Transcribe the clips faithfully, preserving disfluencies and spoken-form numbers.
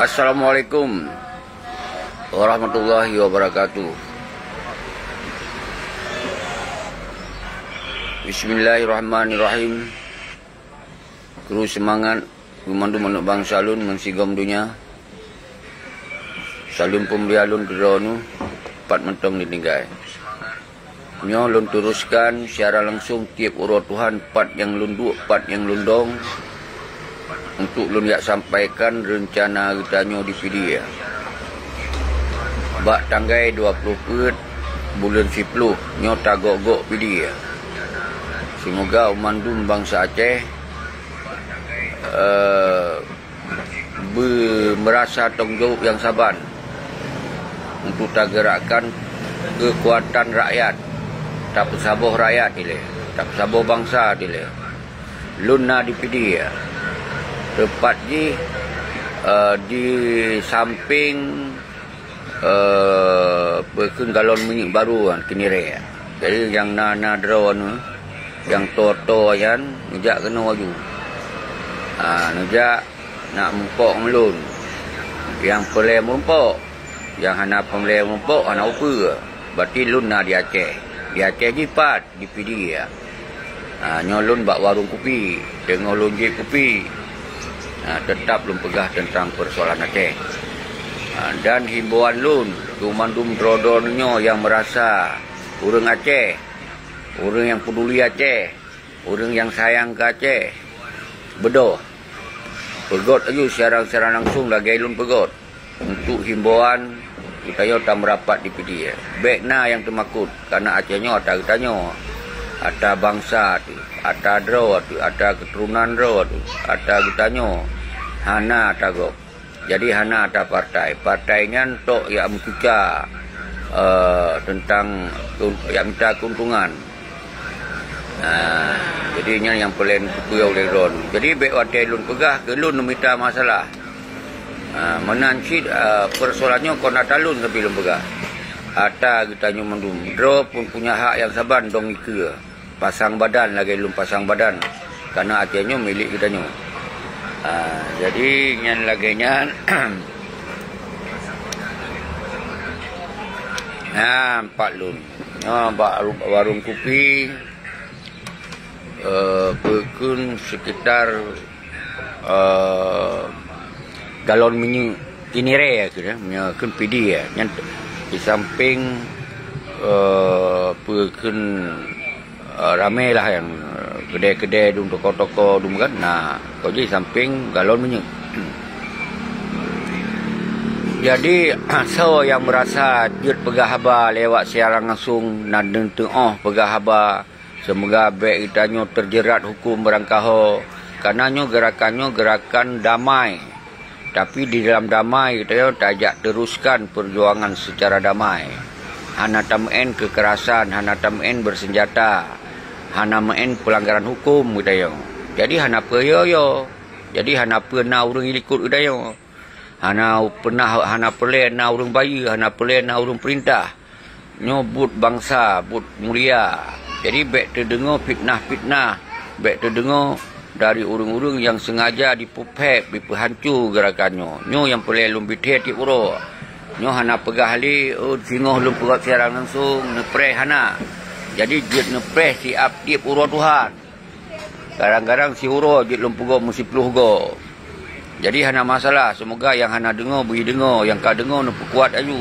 Assalamualaikum warahmatullahi wabarakatuh. Bismillahirrahmanirrahim. Kru seumangat, kru mandum aneuk bansa lôn ngon sigom donya. Saleuem peumulia lôn keu droeneuh, pat mantong ditinggai. Nyoe lôn teuruskan siaran langsong tieb uroe Tuhan pat nyang lôn duek, pat nyang lôn dong, untuk lôn jak sampaikan reuncana geutanyoe di Pidie. Bak tanggai dua ploh peuet buleuen siploh nyoe tagok-gok Pidie. Seumoga mandum bansa Aceh, eh, beu-, meurasa tanggung jaweueb nyang saban untuk tageurakkan keukuatan rakyat, tapeusaboh rakyat ilée, tapeusaboh bansa ilée. Lôn na di Pidie, teupat jih, eh, di sampéng eh, peue kheun galon minyeuk barô nyan keu Nirée. Jadi nyang na, na droeneuh, nyang toe-toe nyan neujak keunoe laju. Ha, neujak nak meurumpok ngon lôn. Nyang peureulée meurumpok, nyang hana peureulée meurumpok hana upeue. Berarti lôn na di Aceh. Di Aceh jih pat? Di Pidie. Ha, nyoe lôn bak warong kupi, teungoh lôn jieb kupi. Ha, teutap lôn peugah teuntang peusoalan Aceh. Ha, dan himbôan lôn keu mandum droe-droe nyoe nyang meurasa ureuëng Aceh, ureuëng nyang peuduli Aceh, ureuëng nyang sayang keu Aceh, beudôh. Peugöt laju siaran-siaran langsong lagée lôn peugöt. Untuk himbôan, geutanyoe tameurapat di Pidie. Bék na nyang teumakot, kareuna Aceh nyoe ata geutanyoe, ata bansa teuh, ata droe teuh, ata keuturonan droe teuh, ata geutanyoe, hana ata gob. Jadi hana ata partai. Partai nyan tok jak meucuca, eh, teuntang, jak mita keuntungan. Ha, jadi nyan nyang peureulée neupeue ulée droeneuh. Jadi bék watée lôn peugah keu lôn neumita masalah. Ha, meunan cit, a, peusoalan nyoe kon ata lôn tapi lôn peugah. Ata geutanyoe mandum. Droe pun punya hak nyang saban dong ikeue. Pasang badan lagée lôn pasang badan. Kareuna Aceh nyoe milék geutanyoe. Ha, jadi nyan lagée nyan. Ha, empat lôn. Ha, bak warong kupi. Eh, peue kheun sekitar, eh, galon minyeuk Kiniré kheun, ya, minyeuk kheun Pidie, ya. Nyan di samping, eh, peue kheun, eh, ramé lah nyang, eh, keudè-keudè dum, toko-toko dum kan. Nah, kok jih samping galon minyeuk. Jadi, soe nyang meurasa jeuet peugah haba lewat siaran langsung, na neuteu'oh peugah haba, seumoga bék geutanyoe teujerat huköm beurangkaho, kareuna nyoe geurakan nyoe geurakan damai. Tapi di dalam damai geutanyoe tajak teruskan peujuangan seucara damai. Hana tameu'én keukerasan, hana tameu'én beuseunjata, hana meu'én peulanggaran huköm geutanyoe. Jadi hana peue yo-yo. Jadi hana peue na ureuëng likot geutanyoe. Hana peunah, hana peureulée na ureuëng bayeue, hana peureulée na ureuëng peurintah. Nyoe buet bansa, buet mulia. Jadi bék teudeungoe fitnah-fitnah, bék teudeungoe dari ureuëng-ureuëng nyang seungaja jipeuphét, jipeuhanco geurakan nyoe. Nyoe nyang peureulée lôn bithée tieb uroe. Nyoe hana peugah lé, oh, singoh lôn peugah siaran langsong, neupreh hana. Jadi jeuet neupreh siab tieb uroe Tuhan. Kadang-kadang siuroe jeuet lôn peugoe meusiploh goe. Jadi hana masalah, seumoga nyang hana deungoe bri deungoe, nyang ka deungoe neupeukuat laju.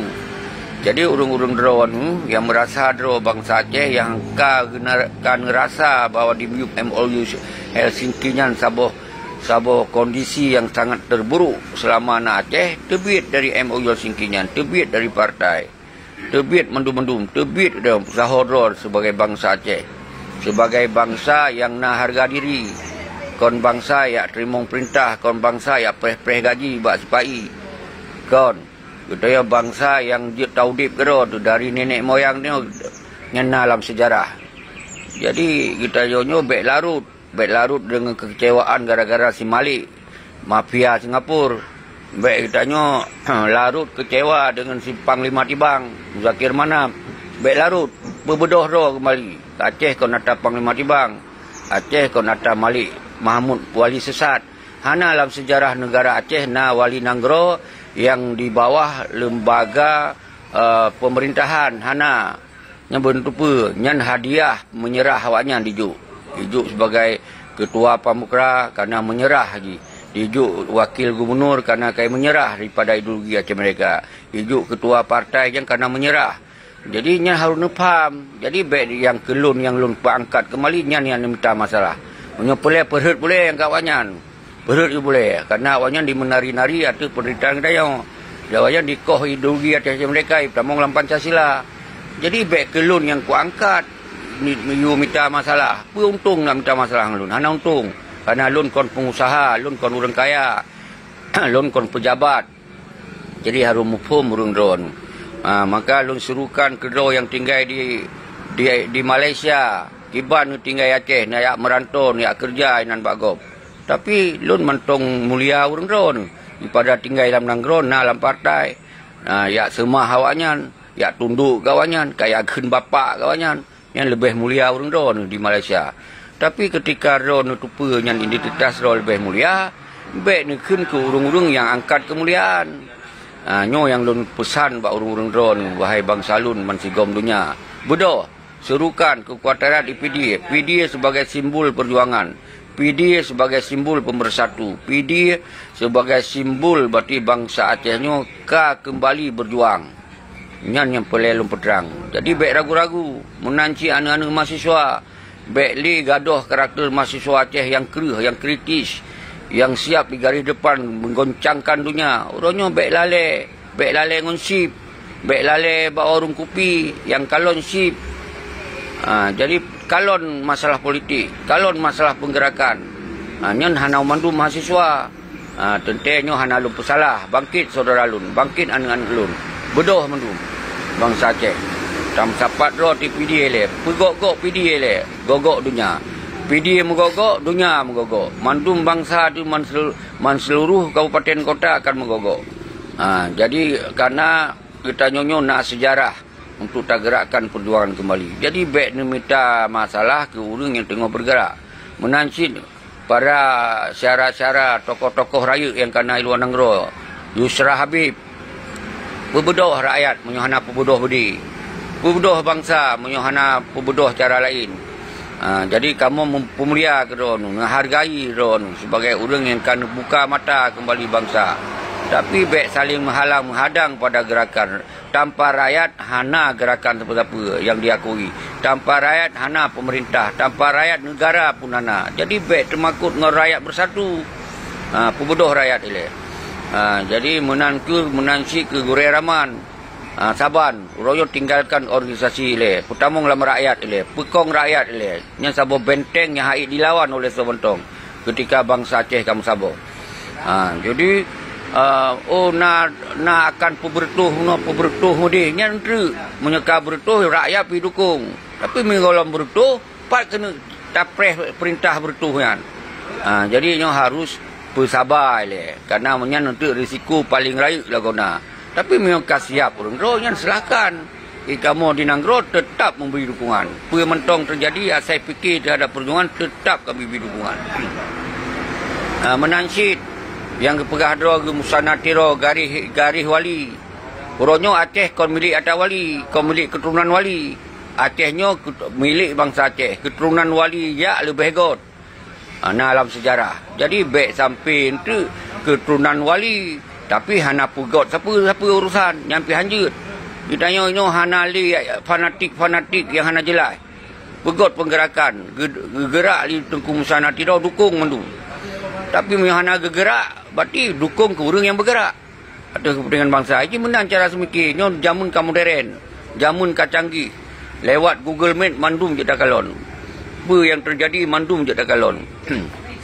Jadi ureuëng-ureuëng droeneuh nyang meurasa droe bansa Aceh nyang ka geuna-, ka neurasa bahwa di miyueb M O U Helsinki nyan saboh, saboh kondisi nyang sangat terburuk seulama na Aceh, teubiet dari M O U Helsinki nyan, teubiet dari partai. Teubiet mandum-mandum, teubiet droe peusaho droe sibagai bansa Aceh, sibagai bansa nyang na hareuga diri, kon bansa jak teurimong peurintah, kon bansa jak preh-preh gaji bak sipa-i. Kon, geutanyoe bansa nyang jeuet taudeb keudroe dari nenek moyang nyoe nyang na lam seujarah. Jadi geutanyoe nyoe bék larot. Bék larot deungon keukeucewaan gara-gara si Malik, mafia Singapura. Bék geutanyoe larot keucewa deungon si Panglima Tibang, Muzakir Manaf. Bék larot, beubeudoh droe keumbali. Aceh kon atra Panglima Tibang, Aceh kon atra Malik Mahmud wali sesat. Hana lam sejarah negara Aceh na wali nanggroe nyang di bawah lembaga, eh, pemerintahan, hana. Nyan beuneuteupeu, nyan hadiah meunyeurah awaknyan dijok. Dijok sibagai ketua pamukra kana meunyeurah jih. Dijok wakil gubunur kana kai meunyeurah daripada ideologi Aceh Merdeka. Dijok ketua partai nyan kana meunyeurah. Jadi nyan harôh neupaham. Jadi bék nyang keu lôn nyang lôn peuangkat keumbali nyan nyang neumita masalah. Meunyoe peureulée peureut bulée nyang keu awaknyan. Peureut jih bulée, karna awaknyan jimeunari-nari ateueh peumerintahan geutanyoe. Dan awaknyan jikoh ideologi Aceh Merdeka, jitamong lam Pancasila. Jadi bék keu lôn nyang kuangkat ni, yue mita masalah. Peue untông na mita masalah ngon lôn? Hana untông. Karna lôn kon peungusaha, lôn kon ureuëng kaya, lôn kon peujabat. Jadi harôh muphom ureuëng droeneuh. Ha, maka lôn seurukan keudroe nyang tinggai di, di, di Malaysia, kiban tinggai Aceh, neujak meuranto, neujak keureuja inan bak gob. Tapi lôn mantong mulia ureuëng droeneuh, daripada tinggai lam nanggroe na lam partai. Ha, jak seumah awaknyan, jak tundok keu awaknyan, ka jak kheun bapak keu awaknyan. Nyan leubeh mulia ureuëng droeneuh di Malaysia. Tapi keutika droeneuh teupeue nyan identitas droe leubeh mulia, bék neukheun keu ureuëng-ureuëng nyang angkat keumuliaan. Ha, nyoe nyang lôn peusan bak ureuëng-ureuëng droeneuh, wahai bansa lôn bansigom donya. Beudôh, seurukan keukuatan rakyat di P D I. P D I sebagai simbol peujuangan. P D I sebagai simbol peumeursatu. P D I sebagai simbol bati bansa Aceh nyoe ka keumbali beujuang. Nyan nyang peureulée lôn peutrang. Jadi bék ragu-ragu, meunan cit aneuëk-aneuëk mahasiswa, bék lé gadôh karakter mahasiswa Aceh nyang kreueh, nyang kritis, nyang siab di garéh depan meugoncangkan donya. Uroe nyoe bék lalée, bék lalée ngon chip, bék lalée bak warong kupi nyang kalon chip. Ha, jadi kalon masalah politik, kalon masalah peugeurakan. Ha, nyan hana mandum mahasiswa. Ha, teuntée nyoe hana lôn peusalah. Bangkét syedara lôn, bangkét aneuëk-aneuëk lôn. Beudôh mandum bansa Aceh. Tameusapat droe di P D I lé, peugok-gok P D I lé, gok-gok donya. P D I meugok-gok, donya meugok-gok. Mandum bansa di man selu-, man seluruh kabupaten kota akan meugok-gok. Ha, jadi karna geutanyoe nyoe na sejarah untuk tagerakkan peujuangan keumbali. Jadi bék neumita masalah keu ureuëng nyang teungoh beugerak. Meunan cit para syedara-syedara, tokoh-tokoh rayeuk nyang kana i luwa nanggroe, Yusra Habib, peubeudôh rakyat meunyoe hana peubeudôh beudé. Peubeudôh bansa meunyoe hana peubeudôh cara laén. Ha, jadi kamoe mem-, peumulia keu droeneuh, meuhargai droeneuh sibagai ureuëng nyang ka neubuka mata keumbali bansa. Tapi bék saléng meuhalang meuhadang pada geurakan. Tanpa rakyat hana geurakan sapeue-sapeue nyang diakui. Tanpa rakyat hana peumeurintah. Tanpa rakyat neugara pun hana. Jadi bék teumakot ngon rakyat beursatu. Ha, peubeudôh rakyat ilée. Ha, jadi meunan kheueh, meunan cit keu gurée Raman. Ha, saban, uroe nyoe tinggalkan organisasi ilée. Peutamong lam rakyat ilée. Peukong rakyat ilée. Nyan saboh benteng nyang hana dilawan oleh soe mantong. Keutika bansa Aceh ka meusaboh. Ha, jadi, eh, oh, na, na akan peubeureutoh meunoe, peubeureutoh meudeh, nyan treuk. Meunyoe ka beureutoh, rakyat pih dukong. Tapi meunyoe gohlom beureutoh, pat keuneuk tapreh peurintah beureutoh nyan. Ha, jadi nyoe harôh peusaba ilée, karna meunyan eunteuk risiko paleng rayeuk lagoena. Tapi meunyoe ka siab ureuëng droe nyan, silahkan. Di kamoe di nanggroe teutap meubri dukungan. Peue mantong teujadi asai pike teuhadap peujuangan, teutap kami bri dukungan. Ah, meunan cit nyang geupeugah droe geumusana tiroe garéh, garéh wali. Uroe nyoe Aceh kon milék ata wali, kon milék keuturonan wali. Aceh nyoe keut-, milék bansa Aceh, keuturonan wali jak leubeh göt. Ha, na lam seujarah. Jadi, bék sampoe eunteuk keuturonan wali, tapi hana peugöt sapeue-sapeue urosan, nyan pih hanjeuet. Geutanyoe nyoe hana lé fanatik-fanatik nyang hana jeulaih. Peugöt peugeurakan, geu-, geugeurak lé Teungku Musa Natido dukong mandum. Tapi meunyoe hana geugeurak, berarti dukong keu ureuëng nyang beugeurak. Ateueh keupeuntengan bansa. Jih meunan cara seumike. Nyoe jameun ka moderen, jameun ka canggih. Lewat Google Map mandum jeuet takalon. Peue nyang teujadi mandum jeuet takalon.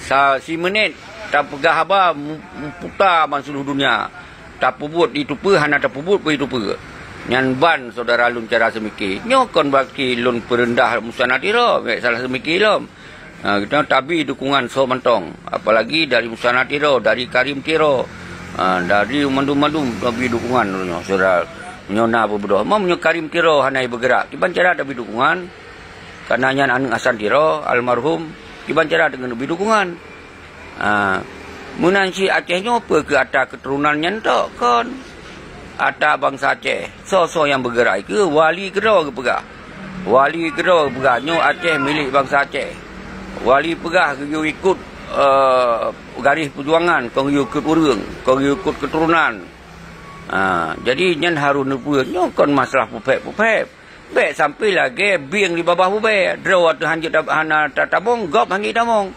Sa-, simeunét tapeugah haba mu-, muputa ban seuluruh dunia. Tapeubuet itu peue, hana tapeubuet peue itu peue. Nyan ban syedara lôn cara seumike. Nyoe kon berarti lôn peureundah Musa Natido, bék salah seumike lom. Ha, kita tabi dukungan soe mantong, apalagi dari Musa Natido, dari Karim Tiro, ha, dari mandum-mandum tabi dukungan nyoe, syedara. Nyoe na beubeudoh. Meunyoe Karim Tiro hana beugeurak, kiban cara tabi dukungan? Karena nyan aneuëk Hasan Tiro, almarhum, kiban cara tabi dukungan? Ha, Meunan cit Aceh nyoe peu keu ata keuturonan nyan tok kon. Ata bansa Aceh, soe-soe nyang beugerak ikeue wali keudroe geupeugah. Wali keudroe geupeugah nyoe Aceh milék bansa Aceh. Wali peugah geuyue ikot, eh, garéh peujuangan, kon geuyue ikot ureuëng, kon geuyue ikot keuturonan. Ha, jadi nyan harôh neupeu nyoe kon masalah puphép-puphép. Bék sampai lagée bieng di babah bubée, droe teuh hanjeuet hana tatamong, gob hanjeuet tamong.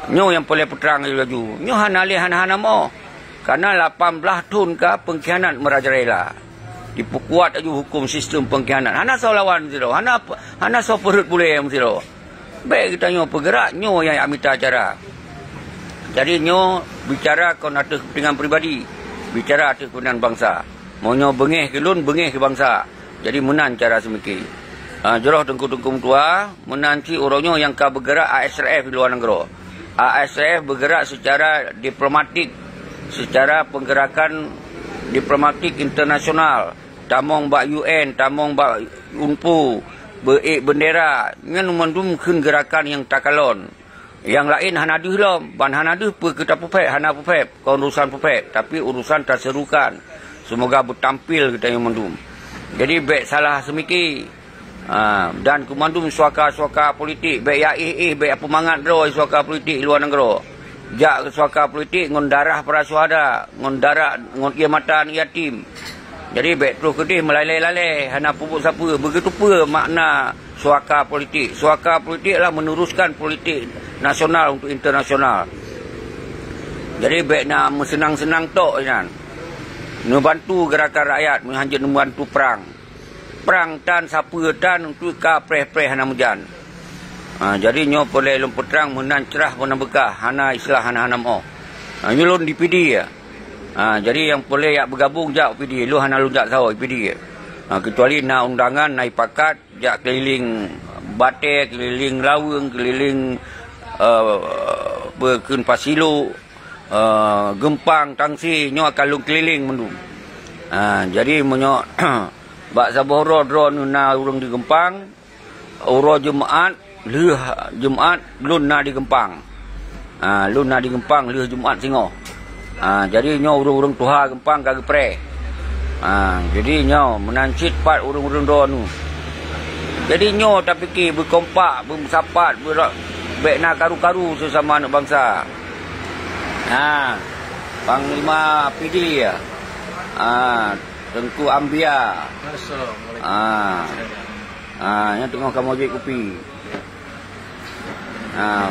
Nyoe nyang peureulée peutrang laju. Nyoe hana lé hana-hana moh. Karena lapan blaih thon ka pengkhianat merajalela. Dipeukuat laju hukum sistem pengkhianat. Hana soe lawan sidroe, hana hana soe peureuet bulée sidroe. Bék geutanyoe peugeurak nyoe nyang mita cara. Jadi nyoe bicara kon ateueh keupeuntengan pribadi, bicara ateueh keupeuntengan bansa. Meunyoe beungéh keu lôn, beungéh keu bansa. Jadi meunan cara seumike. Ha, jroh teungku-teungku meutuah, meunan cit uroe nyoe nyang ka beugerak A S R F di luwa nanggroe. A S R F beugerak secara diplomatik, secara penggerakan diplomatik internasional. Tamong bak U N, tamong bak UNPO, beuék bendera, nyan mandum kheun geurakan nyang takalon. Nyang laén hana deuh lom, ban hana deuh peu keu tapuphép, hana puphép, kon urusan puphép, tapi urusan taserukan. Seumoga beutampil geutanyoe mandum. Jadi bék salah seumike. Ha, dan keu mandum suaka-suaka politik, bék ya éh-éh, bék peumangat droe suaka politik luwa nanggroe. Jak keu suaka politik ngon darah para syuhada, ngon darah, ngon ié mata aneuk yatim. Jadi bék troh keudeh meulalée-lalée, hana peubuet sapeue, beugeuteupeue makna suaka politik. Suaka politik adalah meneruskan politik nasional untuk internasional. Jadi bék na meuseunang-seunang tok nyan. Neubantu geurakan rakyat, meuhanjeuet neubantu prang. Prang tan sapeue tan untuk ka preh-preh hana meujan. Ha, jadi nyoe peureulée lôn peutrang meunan crah meunan beukah, hana istilah hana-hana moh. Ha, nyoe lôn di P D ya. Ha, jadi nyang peureulée jak beugabong jak P D, lôn hana lôn jak sawoe P D ya. Ha, kecuali na undangan, na ipakat, jak keliling Batée, keliling Laweueng, keliling, eh, peukheun Pasilok, eh, Geumpang, Tangse, nyoe akan lôn keliling mandum. Ha, jadi meunyoe bak saboh droe-droe na ureuëng di Geumpang, uroe Jumat, lheueh Jumat, lôn na di Geumpang. Ha, lôn na di Geumpang lheueh Jumat singoh. Ha, jadi nyoe ureuëng-ureuëng tuha Geumpang ka geupreh. Ha, jadi nyoe meunan cit pat ureuëng-ureuëng droeneueh. Jadi nyoe tapike beukompak, beumeusapat, beura-, bék na karu-karu seusama aneuk bansa. Ha, Panglima P D ya. Ha, Teungku Ambia. Assalamualaikum. Ha. Ha, nyan teungoh kamoe jép kupi. Ha.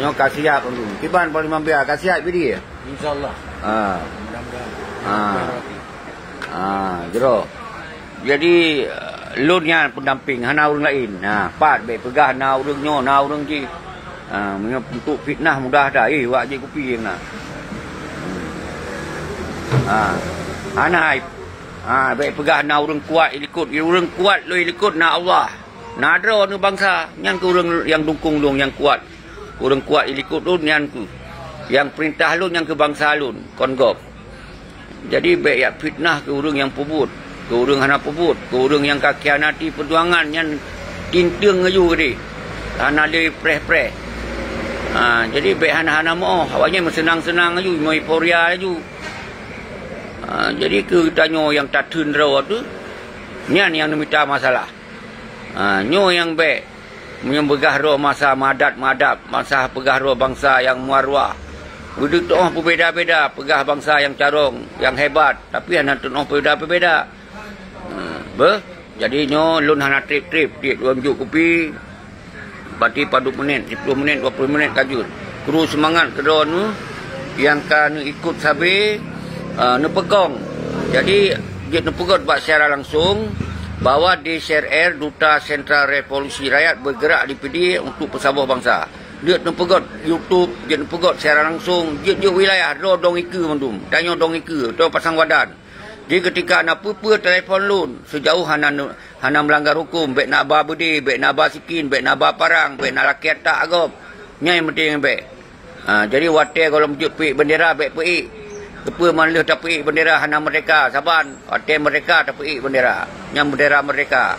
Nyoe ka siap dulu. Kiban Panglima Ambia, ka siap P D ya? InsyaAllah. Ha. Mudah-mudahan. Ha. Ha, jroh. Jadi, lôn nyan pendamping, hana ureuëng laén. Ha, pat bék peugah na ureuëng nyoe, na ureuëng jih. Ha, meunyoe untuk fitnah mudah dah. Eh, wak jép kupi nyang na. Hmm. Ha. Hana hai. Ha, bék peugah na ureuëng kuat ilikot. Ureuëng kuat lôn ilikot na Allah. Na droeneueh bansa, nyan keuh ureuëng nyang dukong lôn nyang kuat. Ureuëng kuat ilikot lôn nyan keuh. Nyang peurintah lôn nyan keuh bansa lôn, kon gob. Jadi bék jak fitnah keu ureuëng nyang peubuet, keu ureuëng hana peubuet, keu ureuëng nyang ka khianati peujuangan nyan tinteng laju keudeh. Hana lé preh-preh. Ha, jadi bék hana-hana moh, awaknyan meuseunang-seunang laju, meueuforia laju. Ha, jadi keu tanyoe nyang tatheun droe teuh, nyan nyang neumita masalah. Ha, nyoe nyang bék. Meunyoe peugah droe masa meuadat-meuadab, masa peugah droe bansa nyang meuaruah. Beudeuh teuoh peubeda-beda, peugah bansa nyang carông, nyang hebat, tapi hana teuoh peubeda-peubeda. Ha, beuh, jadi nyoe lôn hana treb-treb, tiep lôn jok kupi, berarti padub menit, sepuluh menit, dua puluh menit ka jeuet. Kru seumangat keudroe neuh nyang ka neuikot sabe, eh, neupeukong. Jadi, jeuet neupeugét bak siaran langsung bahwa D C R R, Duta Sentral Revolusi Rakyat, bergerak di Pidie untuk peusaboh bansa. Jeuet neupeugét YouTube, jeuet neupeugét siaran langsung, jeuet, jeuet wilayah, droe dong ikeue mandum. Tanyoe dong ikeue, droe pasang wadan. Jadi, keutika na peue-peue telepon lôn, seujaoh hana, hana meulanggar huköm, bék na ba beudé, bék na ba sikin, bék na ba parang, bék na lakée tak gob. Nyan nyang penting bék. Ha, jadi watée gohlom jeuet peuék bendera, bék peuék. Keupeue man lheueh tapeuék bendera hana merdeka saban? Watée merdeka tapeuék bendera. Nyan bendera merdeka.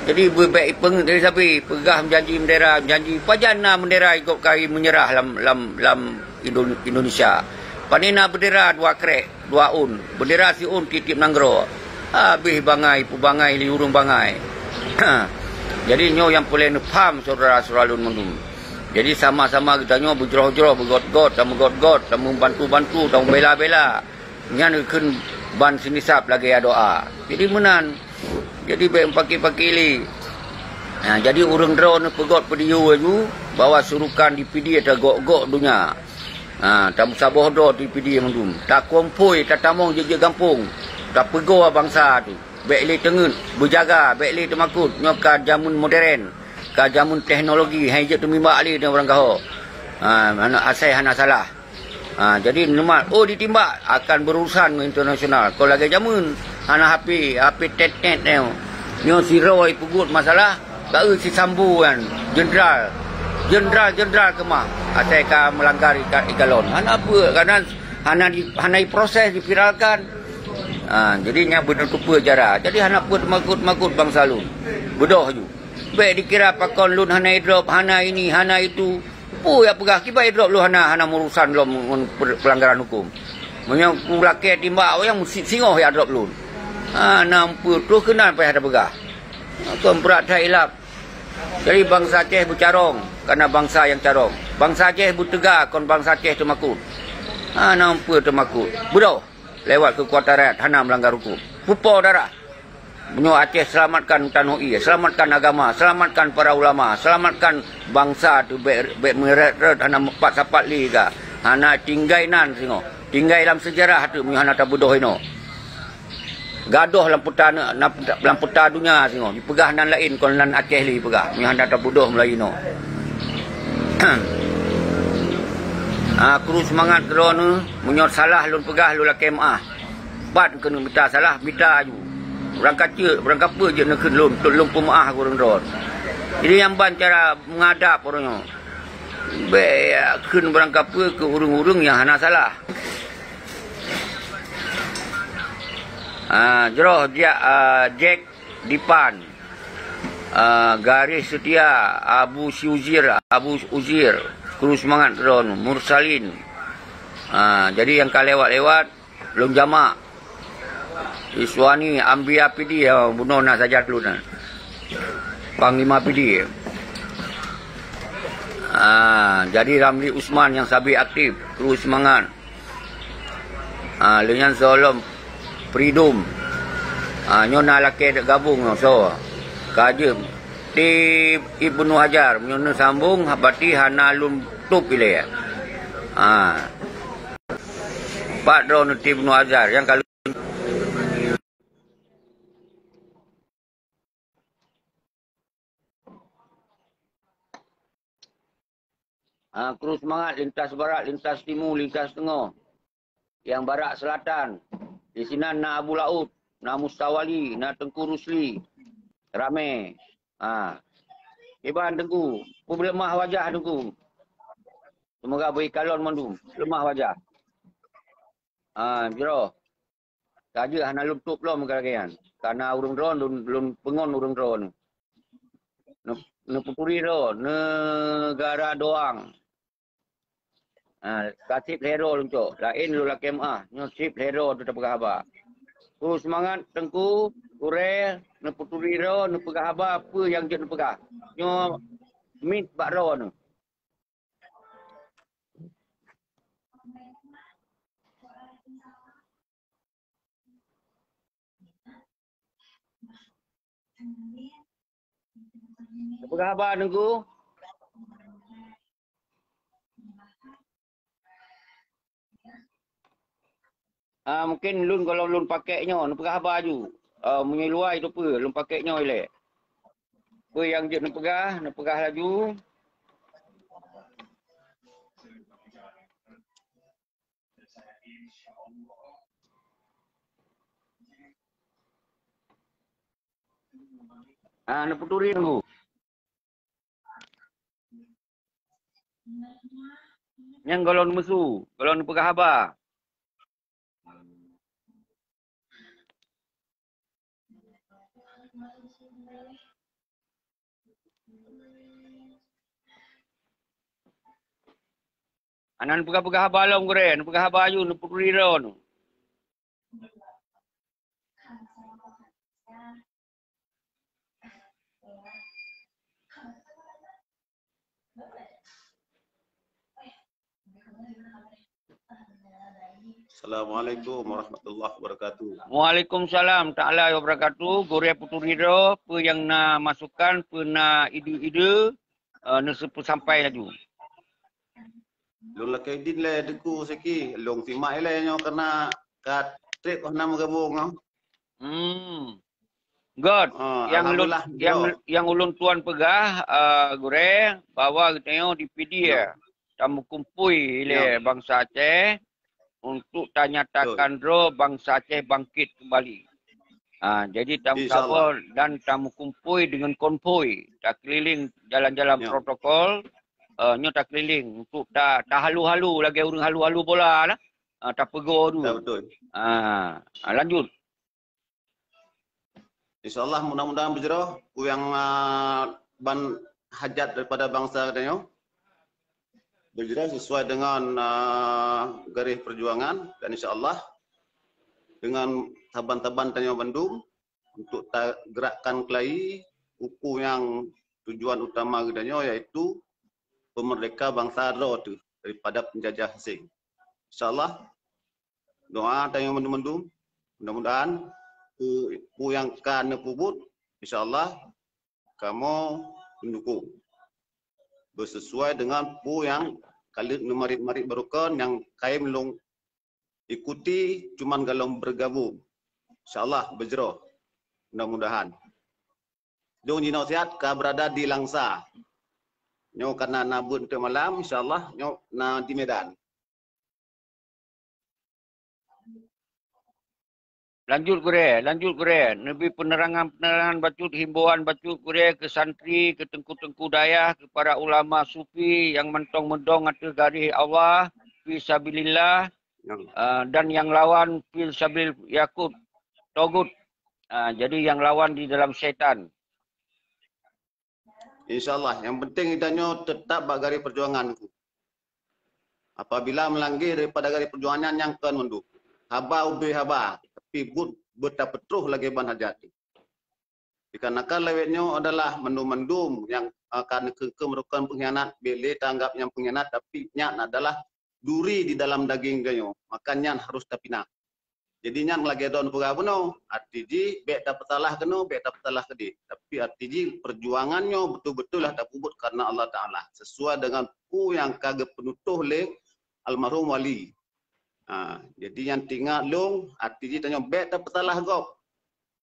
Jadi beubék ipeungét dari sabe, peugah meujanji bendera, meujanji. Pajan na bendera ikot kari meunyeurah lam, lam, lam Indo-, Indonesia. Pane na bendera dua krek, dua ôn. Bendera siôn tiep-tiep nanggroe. Habéh bangai, peubangai lé ureuëng bangai. Jadi nyoe nyang peureulée neupham syedara-syedara lôn mandum. Jadi sama-sama geutanyoe beujroh-jroh, beugot-got, tameugot-got, tameubantu-bantu, tameubela-bela. Nyan geukheun ban sinisab lagée doa. Jadi meunan. Jadi bék meupaké-paké lé. Ha, jadi ureuëng droeneuh peugot peudiyue laju bahwa surukan di Pidie tagok-gok donya. Ha, tameusaboh droe di Pidie mandum. Takumpôi, tatamong jeuet-jeuet gampông. Tapeugoe bansa tu. Bék lé teungeut, beujaga, bék lé teumakot. Nyoe ka jamén modern, ka jamén teknologi, hai jeuet teumimbak lé deungon ureuëng gaho. Ha, hana asai hana salah. Ha, jadi neumat, oh ditimbak, akan berurusan ngon internasional. Kon lagée jamén, hana H P, H P tet-tet nyoe. Nyoe sidroe ipeubuet masalah, ka eu si Sambo nyan, jenderal. Jenderal-jenderal keumah, asai ka meulanggar ika-, ikalon. Hana peue, karena hana di, hana diproses, diviralkan. Ha, jadi nyan beuneutupeue cara. Jadi hana peue teumakot-makot bansa lôn. Beudôh ju. Bék dikira pakon lôn hana idrop, hana ini, hana itu. Peue jak peugah kiban idrop lôn hana, hana meurusan lom ngon per-, peulanggaran huköm. Meunyoe kulakée timbak awak nyang meusi-, singoh jak drop lôn. Hana peue troh keunan payah tapeugah. Kon brat that ilab. Jadi bansa Aceh beucarông, kana bansa nyang carông. Bansa Aceh beuteuga, kon bansa Aceh teumakot. Hana peue teumakot. Beudôh, lewat keukuatan rakyat hana meulanggar huköm. Pupo darah. Meunyoe Aceh, selamatkan tanoh ie, selamatkan agama, selamatkan para ulama, selamatkan bansa tu bék, bék meurét-rét, hana meupat sapat lé ka. Hana tinggai nan singoh. Tinggai lam seujarah tu meunyoe hana tabeudôh inoe. Gadoh lam peuta, lam peuta donya singoh. Jipeugah nan laén kon nan Aceh lé jipeugah. Meunyoe hana tabeudôh mulai inoe. Ah, kru seumangat droeneuh, meunyoe salah lôn peugah, lôn lakée meuáh. Pat keuneuk mita salah, mita aju. Urang ka ceuet, urang ka peue jeuet neukheun lôn, lôn peumeuáh keu ureuëng droe. Jadi nyang ban cara menghadap ureuëng nyoe. Bék kheun barang ka peue keu ureuëng-ureuëng nyang hana salah. Ah, jroh jak, ah, Jack Dipan. Ah, Garis Setia, Abu Syuzir, Abu Uzir, Kru Seumangat Droeneuh, Mursalin. Ah, jadi nyang ka lewat-lewat, lôn jamak. Iswani Ambia Pidie, ha, bunoe na sajan lôn na. Panglima Pidie. Ah, jadi Ramli Usman nyang sabe aktif, kru seumangat. Ah, lheueh nyan soe lom Freedom. Ah, nyoe na lakée gabong nyoe soe. Ka jeuet. Ti Ibnu Hajar, meunyoe neusambong, berarti hana lôn tôb ilée. Ah. Pat droeneuh Ibnu Hajar nyang ka lheueh. Ah, kru seumangat lintas barat, lintas timu, lintas teungoh. Nyang barat selatan. Di sinan na Abu Laôt, na Mustawali, na Teungku Rusli. Ramé. Ah. Iban Teungku, peubeuleumah wajah Teungku. Seumoga beu ikalon mandum, leumah wajah. Ah, jroh. Ka jeuet hana lôn tôb lom keu lagée nyan. Kana ureuëng droe lôn, lôn peungon ureuëng droe nyoe. Neu-, neupeuturi droe, neugara doang. Ha, ka seb lhée droe lôn cok. Laén lôn lakée meuáh, nyoe seb lhée droe teupeugah haba. Kru seumangat Teungku, gurée, neupeuturi droe, neupeugah haba peue nyang jeuet neupeugah. Nyoe miet bak droe nyoe. Peugah haba Teungku. Ah, mungkin lôn gohlom lôn pakék nyoe, neupeugah haba aju. Ah, meunyoe luwa itu peue, lôn pakék nyoe ilée. Peue nyang jeuet neupeugah, neupeugah laju. Ah, neupeuturi Teungku. Nyang gohlom meusu, gohlom neupeugah haba. Hana neupeugah-peugah haba lom gurée, neupeugah haba aju, neuputuri droe nu. Assalamualaikum warahmatullahi wabarakatuh. Waalaikumsalam taala wabarakatuh. Gurée puturi droe, peue nyang na masukan, peue na ide-ide, eh, neuseupeue sampai laju. Lôn lakée idin lé Teungku Seki, lôn simak ilée nyoe karena ka treb hana meugabong nyoe. Hmm. Göt, Ah, nyang lôn, alhamdulillah, nyang, jroh. Nyang ulôn tuan peugah, eh, gurée, bahwa geutanyoe di P D I, Ya. eh, tameukumpui ilée Ya. bansa Aceh untuk tanyatakan Betul. droe bansa Aceh bangkit kembali. Ah, jadi tam Insya Allah. saboh dan tameukumpui dengan konvoi, takeliling jalan-jalan Ya. protokol, eh, nyoe takeliling untuk ta-, tahalu-halu lagée ureuëng halu-halu bola lah. Ah, tapeugoe dulu. Ya, betul. Ah, ah, lanjut. Insya Allah, mudah-mudahan beujroh peue nyang, ah, ban hajat daripada bansa geutanyoe. Beujroh sesuai dengan, ah, garis perjuangan dan insya Allah dengan saban-saban tanyoe bandum untuk tagerakkan keulayi peue nyang tujuan utama geutanyoe, yaitu peumerdeka bansa droe teuh daripada penjajah asing. Insya Allah, doa tanyoe mandum-mandum, mudah-mudahan peue, peue nyang ka neupeubuet, insya Allah kamoe meudukung. Beusesuai dengan peue nyang ka lheueh neumarit-marit barokon nyang kayém lôn ikuti cuman golom beugabong. Insya Allah beujroh. Mudah-mudahan. Dong jinoe siat ka berada di Langsa. Nyoe karena na buet teuk malam, insya Allah nyoe na di Medan. Lanjut gurée, lanjut gurée. Neubi penerangan-penerangan bacut, himbauan bacut gurée keu santri, keu teungku-teungku dayah, keu para ulama sufi nyang mantong meudong ateueh garéh Allah, fi sabilillah, Ya. ah, dan nyang lawan fi sabil yakut, togut. Ah, jadi nyang lawan di dalam syaitan. Insya Allah, nyang penting geutanyoe teutap bak garéh perjuangan. Apabila meulangge daripada garéh perjuangan nyan, nyan kon mandum. Haba ubé haba, tapi buet beutapeutroh lagée ban hajat. Dikarenakan lawét nyoe adalah mandum-mandum nyang, ah, ka neukheun-kheun meurukon pengkhianat, bék lé taanggab nyan pengkhianat, tapi nyan adalah duri di dalam daging geutanyoe. Maka nyan harus tapinah. Jadi nyan lagée droe neupeugah bunoe, arti jih bék tapeusalah keunoe, bék tapeusalah keudeh. Tapi arti jih perjuangan nyoe beutôi-beutôi lah tapeubuet karena Allah Taala, sesuai dengan peue nyang ka geupeunutôh lé almarhum wali. Ha, jadi nyang teuingat lôn, arti jih tanyoe bék tapeusalah gob.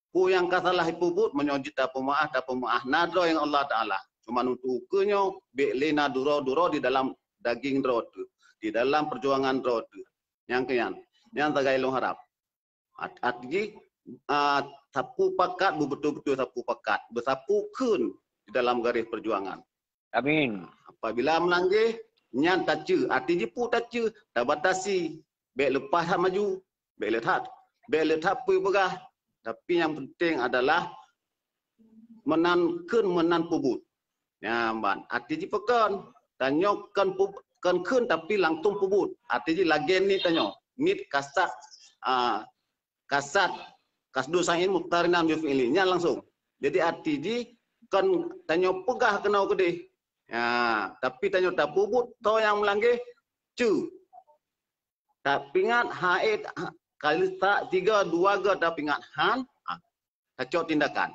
Peue nyang ka salah jipeubuet, meunyoe jeuet tapeumeuáh, tapeumeuáh. Na droe nyang Allah Taala. Cuma untuk ukeue nyoe, bék lé na duroe-duroe di dalam daging droe teuh, di dalam perjuangan droe teuh. Nyang keu nyan, nyan sagai lôn harab. At-, arti jih, ah, sapeue pakat, beubeutôi-beutôi sapeue pakat, beusapeue kheun di dalam garéh perjuangan. Amin. Apabila meulangge, nyan taceue, arti jih peue taceue, tabatasi, bék leupah that maju, bék le that, bék le that peue peugah. Tapi nyang penting adalah meunan kheun meunan peubuet. Nyan ban. Arti jih peue kon? Tanyoe kon pub-, kon kheun tapi langsung peubuet. Arti jih lagée niet tanyoe. Niet kasat, ah, kasat, kasdu syai'in muqtarinan bi fi'li. Nyan langsung. Jadi arti jih kon tanyoe peugah keunoe keudeh. Ya, tapi tanyoe tapeubuet, toh nyang meulangge, ceue. Tapeuingat, hai, ha, kali sa-, tiga, dua ga tapeuingat, han, ha, tacok tindakan.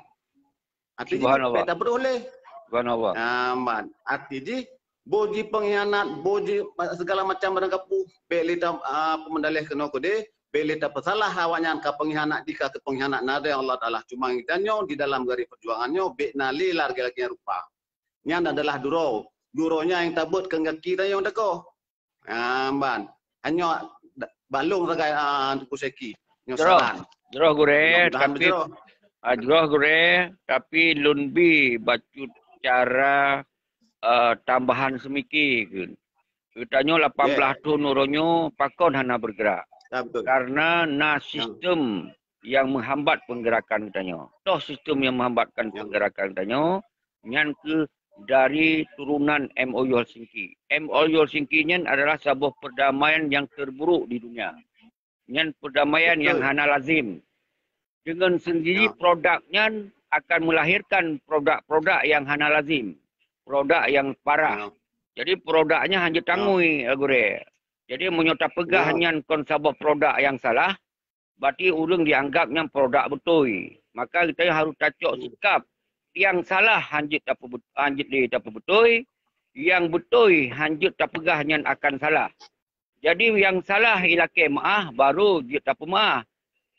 Arti jih Subhanallah. Bék tapeudôh lé. Subhanallah. Ah, man. Arti jih, boh jih pengkhianat, boh jih ma-, segala macam barang kapeue, bék lé ta-, ah, peumeudaleh keunoe keudeh, bék lé tapeusalah awaknyan ka pengkhianat jih ka keu pengkhianat na deh Allah Taala. Cuma geutanyoe di dalam garéh perjuangan nyoe, bék na lé lagée-lagée rupa. Nyan adalah duroe. Duroe nyan nyang tabeuet keu gaki tanyoe teukoh. Ah, ban. Hanyoe da-, bak lôn sagai, ah, Teungku Syeki. Nyoe Jroh. Saran. Jroh gurée, Mudah-mudahan tapi, beujroh. Ah, jroh gurée, tapi lôn bi bacut cara, eh, tambahan seumiki kheun. Geutanyoe lapan belas Ya. thon uroe nyoe pakon hana bergerak. Ya, betul. Karena na Ya. sistem yang menghambat pergerakan geutanyoe. Toh sistem yang menghambatkan Ya. pergerakan geutanyoe, nyan keuh dari turunan M O U Helsinki. M O U Helsinki nyan adalah saboh perdamaian yang terburuk di dunia. Nyan perdamaian yang hana lazim. Dengan sendiri produk nyan akan melahirkan produk-produk yang hana lazim. Produk yang parah. Jadi produknya hanya tangui, eh, gurée. Jadi meunyoe tapeugah nyan kon saboh produk yang salah, berarti ureuëng dianggap nyan produk beutôi. Maka kita harus tacok sikap yang salah hanjeuet tapeubeut-, hanjeuet lé tapeubeutôi, yang beutôi hanjeuet tapeugah nyan akan salah. Jadi yang salah ilakée meuáh, baru jeuet tapeumeuáh.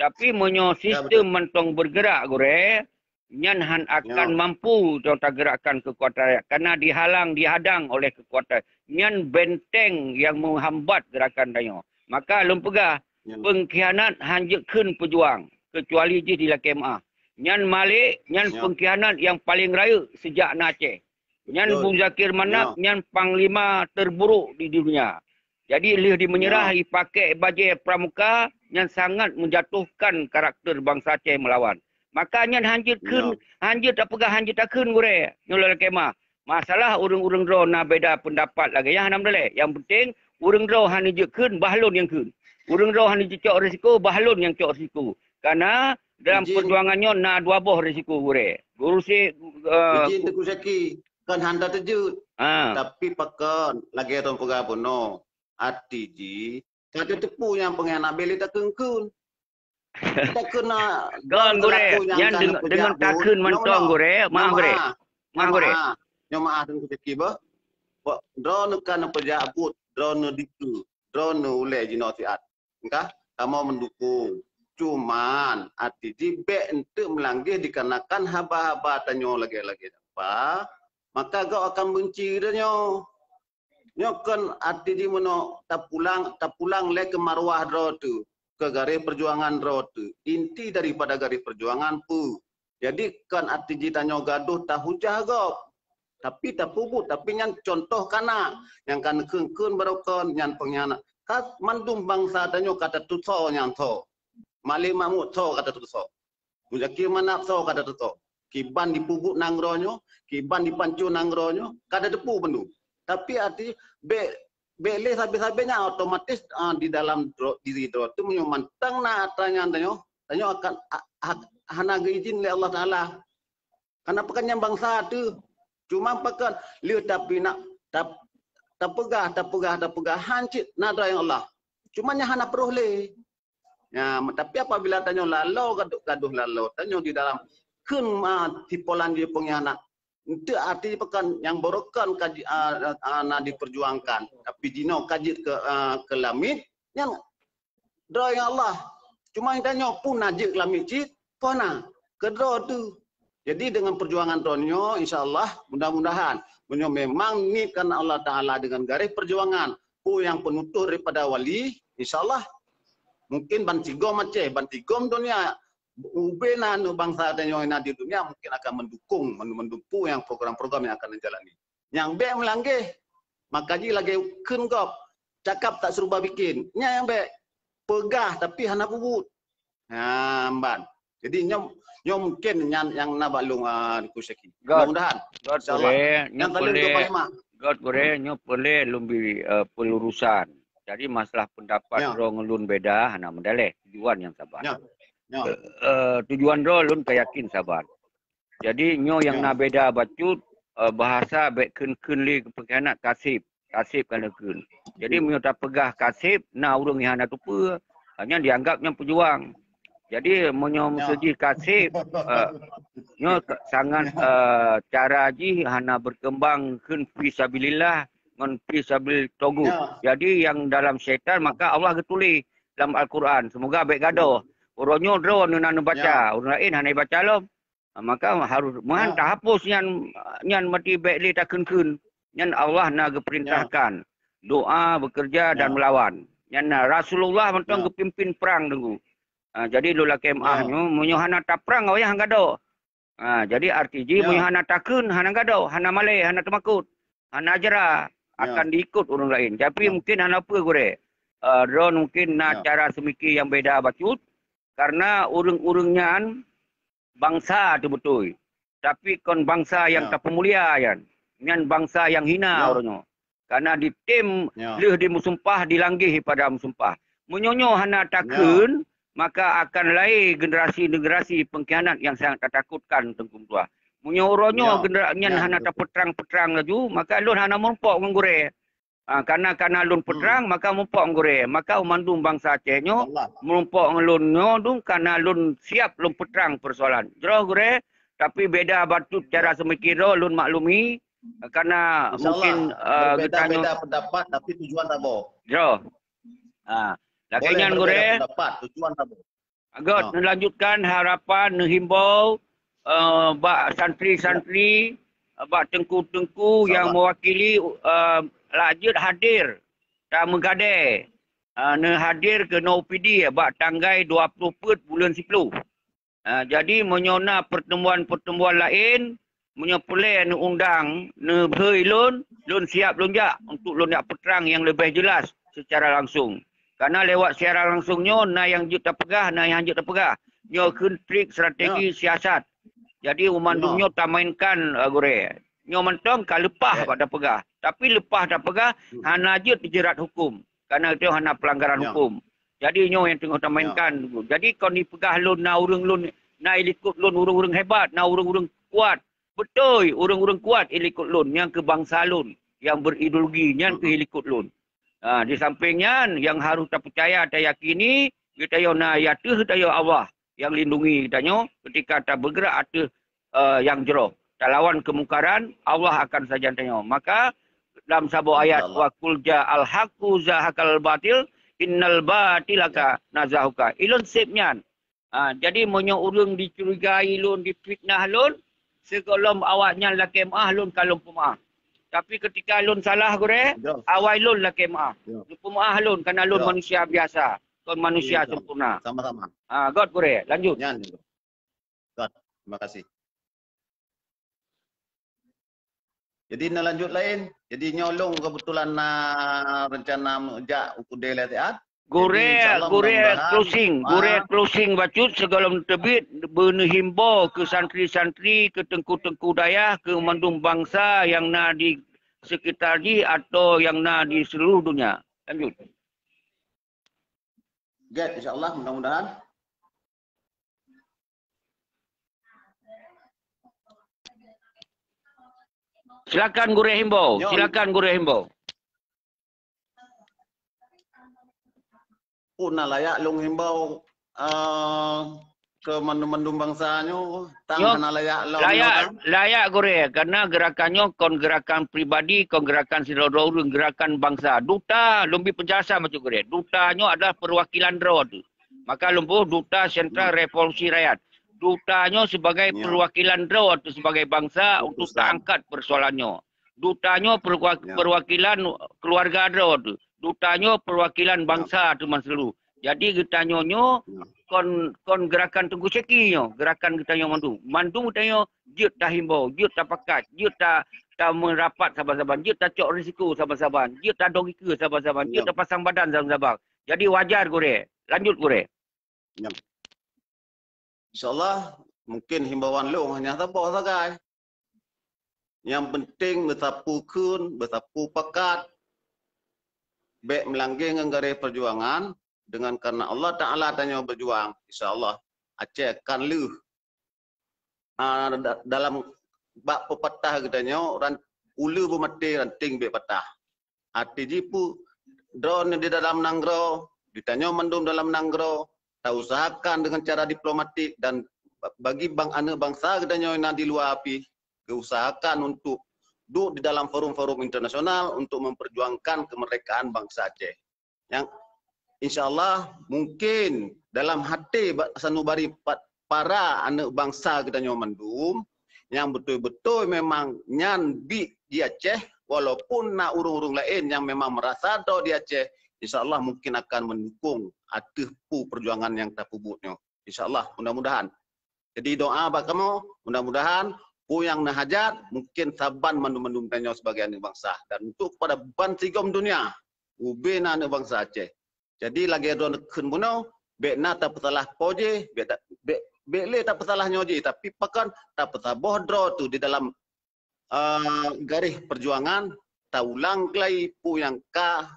Tapi meunyoe sistem mantong bergerak gurée, nyan han akan mampu tagerakkan kekuatan rakyat karena dihalang dihadang oleh kekuatan. Nyan benteng yang menghambat gerakan tanyoe. Maka lôn peugah, pengkhianat hanjeuet kheun peujuang kecuali jih dilakée meuáh. Nyan malek, nyan pengkhianat yang paling rayeuk sejak na Aceh. Nyan Muzakir Manaf, nyan panglima terburuk di dunia. Jadi lheueh dimenyerah, ipakée bajée pramuka, nyan sangat menjatuhkan karakter bangsa Aceh melawan. Maka nyan hanjeuet kheun, hanjeuet tapeugah, hanjeuet takheun gurée nyoe lagée mah. Masalah ureuëng-ureuëng droe na beda pendapat lagée nyan hana meudaleh. Yang penting ureuëng droe hana jeuet kheun, bah lôn nyang kheun. Ureuëng droe hana jeuet cok risiko, bah lôn nyang cok risiko. Karena dalam perjuangan nyoe na dua boh risiko gurée. Gurusé, eh, Izin Teungku Syaki, kon hana teujeuet. Ha. Tapi pakon lagée tong peugah bunoe, arti jih ka teupeu nyang pengkhianat bele takheun-kheun. Takheun na kon gurée, nyan deungon takheun mantong gurée, maaf gurée. Maaf gurée. Nyoe maaf Teungku Syaki bah. Droeneuh ka neupeujak buet, droeneuh dikeue, droeneuh ulée jinoe siat. Engka kamoe mendukung. Cuman arti jih bék enteuk meulangeh dikarenakan haba-haba tanyoe lagée-lagée apa, maka gob akan benci tanyoe. Nyoe kon arti jih meunoe tapulang, tapulang lé keu marwah droe teuh, keu garéh perjuangan droe teuh. Inti daripada garéh perjuangan peue? Jadi kon arti jih tanyoe gadoh tahujah gob. Tapi tapeubuet, tapi nyan contoh kana nyang ka neukheun-kheun barokon nyan pengkhianat. Ka mandum bangsa tanyoe ka tatusoe nyang tho. Malek Mahmud tho ka tatusoe. Muzakir Manaf tho ka tatusoe. Kiban dipeubuet nanggroe nyoe, kiban dipanco nanggroe nyoe, ka tateupeue bandum. Tapi arti bék, bék lé sabe-sabe nyan otomatis, ah, di dalam droe, diri droe tu meunyoe mantong na atra nyan tanyoe, tanyoe akan a-, a-, hana geuizin lé Allah Taala. Karena pakon nyan bangsa teuh. Cuma pakon lheueh tapi nak tap-, tapeugah, tapeugah, tapeugah han cit na droe nyang Allah. Cuma nyan hana peuroh lé. Ya, tapi apabila tanyoe lalo gadoh-gadoh lalo, tanyoe di dalam kheun ma tipolan jih pengkhianat. Enteuk arti pakon nyang barokon ka ji-, a, a, na diperjuangkan. Tapi jinoe ka jeuet keu, a, keu lamiet, nyan droe nyang Allah. Cuma tanyoe pun na jeuet lamiet cit, pih na keudroe teuh. Jadi dengan perjuangan droe nyoe, insya Allah, mudah-mudahan, meunyoe memang niet kan Allah Taala dengan garéh perjuangan, peue nyang peunutoh daripada wali, insya Allah, mungkin bansigom Aceh, bansigom dunia, ubena aneuk bangsa tanyoe na di dunia mungkin akan mendukung, men-, mendukung yang program-program yang akan dijalani. Nyang bék meulangeh, maka jih lagée kheun gob, cakap tak serupa bikin. Nyan nyang bék, peugah tapi hana peubuet. Ha, mban. Jadi nyoe, nyoe mungkin nyan nyang na bak lôn, ah, Teungku Syaki. Mudah-mudahan. Insya Allah. Nyoe peureulée, nyoe peureulée lôn bri, eh, pelurusan. Jadi masalah pendapat droe ngon lôn beda, hana meudaleh. Tujuan nyang saban. Eh, eh, tujuan droe lôn ka yakin saban. Jadi nyoe nyang na beda bacut, eh, bahasa bék kheun-kheun lé pengkhianat kaseb. Kaseb ka neukheun. Jadi meunyoe tapeugah kaseb, na ureuëng nyang hana teupeue, nyan dianggap nyan peujuang. Jadi meunyoe meuseujih kaseb, eh, nyoe sangat, eh, cara jih hana berkembang kheun fi sabilillah ngon fi sabil togut. Jadi yang dalam syaitan maka Allah geutuléh lam Al-Quran. Semoga bék gadoh. Uroe nyoe droe neunan neubaca, ureuëng laén hana baca lom. Ha, maka harus meuhan tahapus nyan, nyan mati bék lé takheun-kheun. Nyan Allah na geupeurintahkan doa, bekerja dan melawan. Nyan na Rasulullah mantong geupimpin perang teungku. Ha, jadi lôn lakée meuáh nyoe, meunyoe hana taprang awak nyan han gadoh. Ha, jadi arti jih meunyoe hana takheun, hana gadoh, hana malée, hana teumakot, hana jra, akan diikot ureuëng laén. Tapi mungkin hana peue gurée. Eh, droe mungkin na cara seumiki nyang beda bacut. Karena ureuëng-ureuëng nyan bansa teuh beutôi, tapi kon bansa nyang tapeumulia nyan. Nyan bangsa nyang hina uroe nyoe. Karena ditem lheueh dimeusumpah, dilanggeh pada meusumpah. Meunyoe nyoe hana takheun, maka akan lahé generasi-generasi pengkhianat nyang sangat tatakutkan, Teungku Meutuah. Meunyoe uroe nyoe genera-, nyan hana tapeutrang-peutrang laju, maka lôn hana meurumpok ngon gurée. Ah, karena, karena lôn peutrang, maka meurumpok ngon gurée. Maka mandum bangsa Aceh nyoe meurumpok ngon lôn nyoe dum karena lôn siap lôn peutrang persoalan. Jroh gurée, tapi beda bacut cara seumikir droe lôn maklumi, karena mungkin, eh, geutanyoe beda pendapat tapi tujuan saboh. Jroh. Ah, lagée nyan gurée. Pendapat, tujuan saboh. Göt, neulanjutkan harapan, neuhimbau, eh, bak santri-santri, eh, bak teungku-teungku nyang mewakili, eh, lajeuet hadir dan meugadée, eh, neuhadir keunoe U P D bak tanggai dua ploh peuet buleuen siploh. Ah, jadi meunyoe na pertemuan-pertemuan laén, meunyoe peureulée neuundang, neubri lôn, lôn siap lôn jak untuk lôn jak peutrang nyang leubeh jelas secara langsung. Karena lewat siaran langsung nyoe na nyang jeuet tapeugah, na nyang jeuet tapeugah. Nyoe kheun trik strategi siasat. Jadi, mandum nyoe tamainkan, eh, gurée. Nyoe mantong ka leupah bak tapeugah. Tapi leupah tapeugah hana jeuet dijerat hukum. Karena itu hana pelanggaran hukum. Jadi nyoe nyang teungoh tamainkan. Jadi kon dipeugah lôn na ureuëng lôn, na ilikot lôn ureuëng-ureuëng hebat, na ureuëng-ureuëng kuat. Beutôi, ureuëng-ureuëng kuat ilikot lôn, nyang keu bangsa lôn, nyang berideologi, nyan keu ilikot lôn. Ha, di samping nyan, nyang harôh tapeucaya, tayakini, geutanyoe na ateueh geutanyoe Allah nyang lindungi geutanyoe ketika tabeugrak ateueh, eh, nyang jroh. Talawan keumungkaran, Allah akan sajan tanyoe. Maka, dalam saboh ayat, "Wa qul ja'al haqqu zahaqal batil, innal batila kana zahuqa." Ilôn sép nyan. Ha, jadi meunyoe ureuëng dicurigai lôn, difitnah lôn, sigohlom awaknyan lakée meuáh, lôn ka lôn peumeuáh. Tapi ketika lôn salah gurée, awai lôn lakée meuáh. Lôn peumeuáh lôn karena lôn manusia biasa, kon manusia sempurna. Sama-sama. Ha, göt gurée, lanjut. Nyan. Göt. Terima kasih. Jadi, na lanjut laén. Jadi, nyoe lôn kebetulan na rencana meujak u keudée lé siat. Gurée, gurée closing, gurée closing bacut sigohlom teubiet, beuneuhimbau keu santri-santri, keu teungku-teungku dayah, keu mandum bangsa nyang na di sekitar jih atau nyang na di seluruh dunia. Lanjut. Gét, insya Allah, mudah-mudahan. Silakan gurée himbau. Silakan gurée himbau. Pun na layak lôn himbau, eh, keu mandum-mandum bangsa nyoe, tang hana layak lôn. Layak, layak gurée, karena gerakan nyoe kon gerakan pribadi, kon gerakan sidroe-droe ureuëng, gerakan bangsa. Duta, lôn bi penjelasan bacut gurée. Duta nyoe adalah perwakilan droe tu. Maka lôn boh Duta Sentral Revolusi Rakyat. Duta nyoe sebagai perwakilan droe tu sebagai bangsa untuk taangkat persoalan nyoe. Duta nyoe perwa-, perwakilan keluarga droe tu. Duta nyoe perwakilan bangsa tu meuseuluruh. Jadi geutanyoe nyoe kon, kon gerakan Teungku Syeki nyoe, gerakan geutanyoe mandum. Mandum geutanyoe jeuet tahimbau, jeuet tapakat, jeuet ta-, tameurapat saban-saban, jeuet tacok risiko saban-saban, jeuet tadong ikeue saban-saban, jeuet tapasang badan saban-saban. Jadi wajar gurée. Lanjut gurée. Insya Allah, mungkin himbauan lôn hanya saboh sagai. Nyang penting beusapeue kheun, beusapeue pakat, bék meulanggeng ngon garéh peujuangan, dengan karena Allah Taala tanyoe beujuang, insya Allah Aceh akan lheueh. Ah, da-, dalam bak peupatah geutanyoe, ran-, uleue beumaté ranting bék patah. Arti jih peue? Droeneuh di dalam nanggroe, geutanyoe mandum dalam nanggroe, tausahakan dengan cara diplomatik dan ba-, bagi bang-, aneuëk bangsa geutanyoe na di luwa pih, geuusahakan untuk duek di dalam forum-forum internasional untuk memperjuangkan kemerdekaan bangsa Aceh. Nyang insya Allah mungkin dalam hati ba-, sanubari pat-, para aneuëk bangsa geutanyoe mandum, nyang beutôi-beutôi memang nyan biet di Aceh, walaupun na ureuëng-ureuëng laén nyang memang merasa droe di Aceh, insya Allah mungkin akan mendukung ateueh peue perjuangan nyang tapeubuet nyoe. Insya Allah, mudah-mudahan. Jadi doa bak kamoe, mudah-mudahan peue nyang neuhajat mungkin saban mandum-mandum tanyoe sebagai aneuëk bangsa dan untuk kepada bansigom dunia, ubé na aneuëk bangsa Aceh. Jadi lagée droe kheun bunoe, bék na tapeusalah po jih, bék ta-, bék, bék lé tapeusalah nyoe jih, tapi pakon tapeusaboh droe tu di dalam uh, garis perjuangan, taulang keuhai peue nyang ka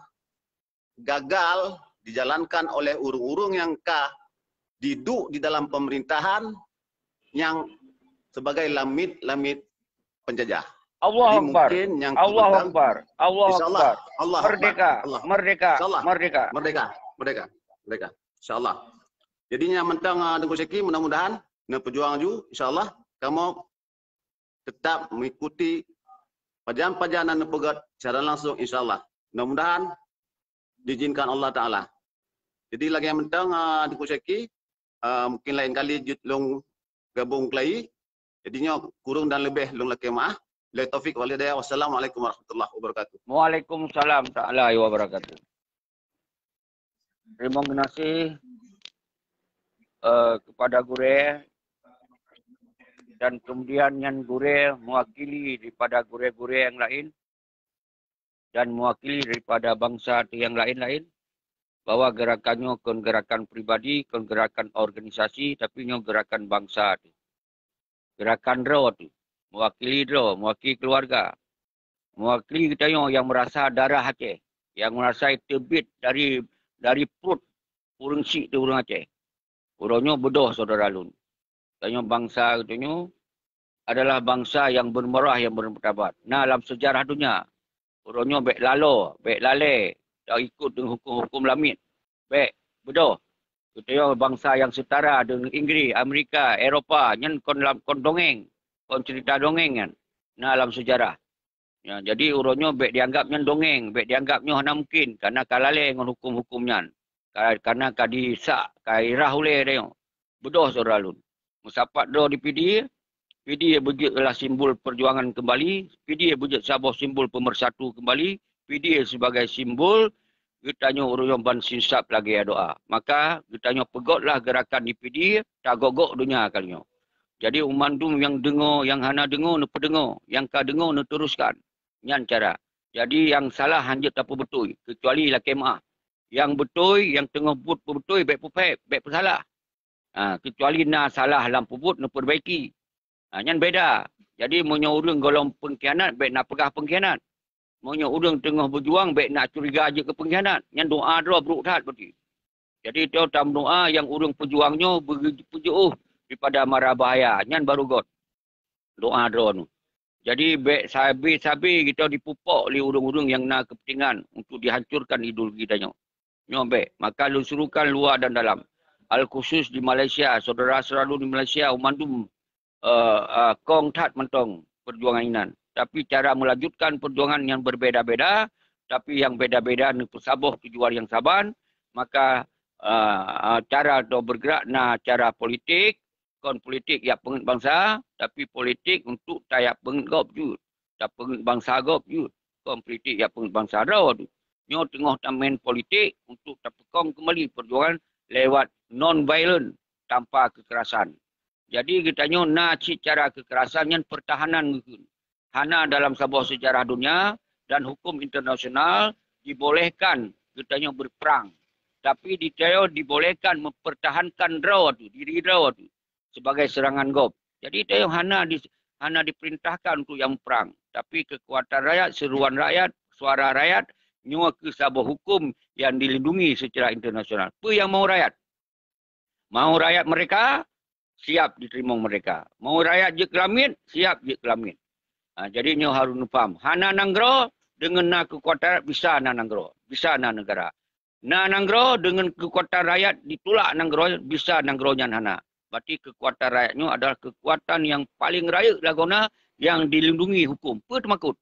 gagal dijalankan oleh ureuëng-ureuëng nyang ka diduek di dalam pemerintahan nyang sebagai lamit-lamit penjajah. Allahu Akbar. Allahu Akbar. Allahu Akbar. Merdeka. Merdeka. Merdeka. Merdeka. Merdeka. Merdeka. InsyaAllah. Jadi nyang mantong uh, Teungku Syaki, mudah-mudahan na pejuang ju, insyaAllah kamu tetap mengikuti pajan-pajan dan peugét secara langsung, insyaAllah. Mudah-mudahan diizinkan Allah Ta'ala. Jadi lagi nyang mantong uh, Teungku Syaki, uh, mungkin lain kali jeuet lôn gabung keuhai. Jadi nyoe kurang dan lebih lôn lakée maaf. Bila taufik wal hidayah. Wassalamualaikum warahmatullahi wabarakatuh. Waalaikumsalam taala wabarakatuh. Terima kasih uh, kepada gurée dan kemudian nyan gurée mewakili daripada gurée-gurée yang lain dan mewakili daripada bangsa yang lain-lain bahwa gerakan nyoe kon gerakan pribadi, kon gerakan organisasi, tapi nyoe gerakan bangsa tu. Gerakan droe tu, mewakili droe, mewakili keluarga, mewakili geutanyoe yang merasa darah Aceh, yang merasa teubit dari dari perut ureuëng syiek di ureuëng Aceh. Uroe nyoe beudôh saudara lôn. Tanyoe bangsa geutanyoe adalah bangsa yang bermarwah, yang bermartabat. Nah, dalam sejarah dunia, uroe nyoe bék lalo, bék lalée, dan ikut dengan hukum-hukum lamit. Bék, beudôh. Geutanyoe bangsa yang setara dengan Inggris, Amerika, Eropa, nyan kon lam kon dongeng, kon cerita dongeng nyan. Nah, dalam sejarah. Ya, jadi uroe nyoe bék dianggap nyan dongeng, bék dianggap nyoe hana mungkin, karena ka lalée ngon hukum-hukum nyan. Ka, karena ka disak, ka irah ulée tanyoe. Beudôh saudara lôn. Meusapat droe di Pidie, Pidie beujeuet adalah simbol perjuangan kembali, Pidie beujeuet saboh simbol pemersatu kembali, Pidie sebagai simbol geutanyoe ureuëng ban sinsab lagée doa. Maka geutanyoe peugotlah gerakan di Pidie, tagok-gok donya kali nyoe. Jadi, mandum nyang deungoe, nyang hana deungoe, neupeudeungoe, nyang ka deungoe, neuteruskan. Nyan cara. Jadi, nyang salah hanjeuet tapeubeutôi, kecuali lakée meuáh. Nyang beutôi, nyang teungoh buet peubeutôi, bék peupéb, bék peusalah. Ha, kecuali na salah lam peubuet, neupeubaiki. Ha, nyan beda. Jadi, meunyoe ureuëng gohlom peungkhianat, bék na peugah peungkhianat. Meunyoe ureuëng teungoh beujuang, bék na curiga jeuet keu peungkhianat. Nyan doa droe brok that berarti. Jadi, tanyoe tameudoa nyang ureuëng peujuang nyoe beu-, beujeuôh daripada mara bahaya. Nyan baru göt doa droe nyoe. Jadi, bék sabe-sabe geutanyoe dipupok lé ureuëng-ureuëng nyang na keupeuntengan untuk dihancurkan ideologi tanyoe. Nyoe bék. Maka lôn serukan luwa dan dalam. Al khusus di Malaysia, saudara-saudara lôn di Malaysia, mandum eh, eh, kong that mantong perjuangan inan. Tapi cara melanjutkan perjuangan yang berbeda-beda, tapi yang beda-beda neupeusaboh tujuan yang saban, maka eh, eh, cara droe bergerak na cara politik, kon politik jak peungét bansa, tapi politik untuk tajak peungét gob jeuet, tapeungét bansa gob jeuet, kon politik jak peungét bansa droe tu. Nyoe teungoh tamén politik untuk tapeukong kembali perjuangan lewat non-violent, tanpa kekerasan. Jadi geutanyoe na cit cara kekerasan nyan pertahanan geukheun. Hana dalam saboh sejarah dunia dan hukum internasional dibolehkan geutanyoe berperang. Tapi geutanyoe dibolehkan mempertahankan droe tu, diri droe tu sebagai serangan gob. Jadi geutanyoe hana di, hana diperintahkan untuk nyang perang. Tapi kekuatan rakyat, seruan rakyat, suara rakyat, nyoe keuh saboh hukum yang dilindungi secara internasional. Peue nyang mau rakyat? Mau rakyat merdeka, siap diterimong merdeka. Mau rakyat jeuet keu lamit, siap jeuet keu lamit. Ha, jadi nyoe harôh neupaham. Hana nanggroe deungon na keukuatan rakyat bisa na nanggroe, bisa na neugara. Na nanggroe deungon keukuatan rakyat ditulak nanggroe, bisa nanggroe nyan hana. Berarti keukuatan rakyat nyoe adalah keukuatan nyang paleng rayeuk lagoena nyang dilindungi hukum. Peue teumakot?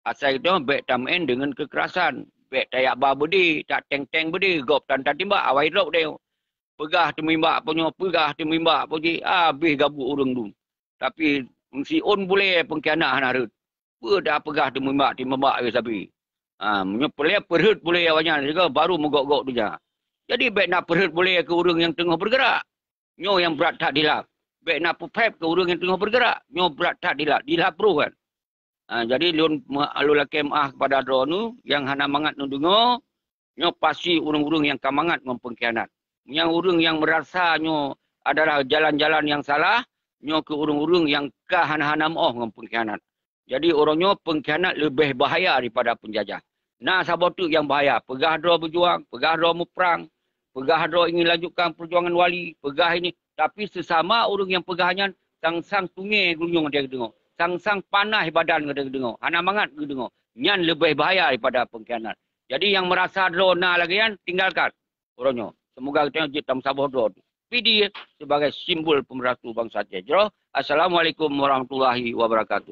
Asai geutanyoe bék tameu'en deungon keukerasan, bék tajak ba beudé, tateng-teng beudé, gob tan tatimbak, awai drob deh. Peugah teumeuimbak po nyoe, peugah teumeuimbak po jih, habéh gabuek ureuëng dum. Tapi meusiôn bulée peungkhianat hana rhot. Peue tapeugah teumeuimbak, timbak wéh sabe. Ha, meunyoe peureulée peurhot bulée awaknyan sigoe baru meugok-gok donya. Jadi bék na peurhot bulée keu ureuëng nyang teungoh beugeurak. Nyoe nyang brat that dilap. Bék na peupéb keu ureuëng nyang teungoh beugeurak. Nyoe brat that dilap. Dilap roh kan. Ha, jadi lôn me-, lôn lakée meuáh kepada droeneuh nyang hana mangat neudeungoe, nyoe pasti ureuëng-ureuëng nyang ka mangat ngon peungkhianat. Nyang ureuëng nyang meurasa nyoe adalah jalan-jalan nyang salah, nyoe keuh ureuëng-ureuëng nyang ka hana-hana meu'oh ngon peungkhianat. Jadi, uroe nyoe pengkhianat leubeh bahaya daripada penjajah. Na saboh teuk nyang bahaya, peugah droe beujuang, peugah droe muprang, peugah droe ingin lanjutkan perjuangan wali, peugah ini. Tapi sesama ureuëng nyang peugah nyan, sang-sang sungai geunyong dia geudeungoe, sang-sang panas badan dia geudeungoe, hana mangat geudeungoe. Nyan leubeh bahaya daripada pengkhianat. Jadi, nyang merasa droe na lagée nyan, tinggalkan uroe nyoe. Semoga geutanyoe jeuet tameusaboh droe. P D I sebagai simbol pemersatu bansa Aceh. Jroh, Assalamualaikum warahmatullahi wabarakatuh.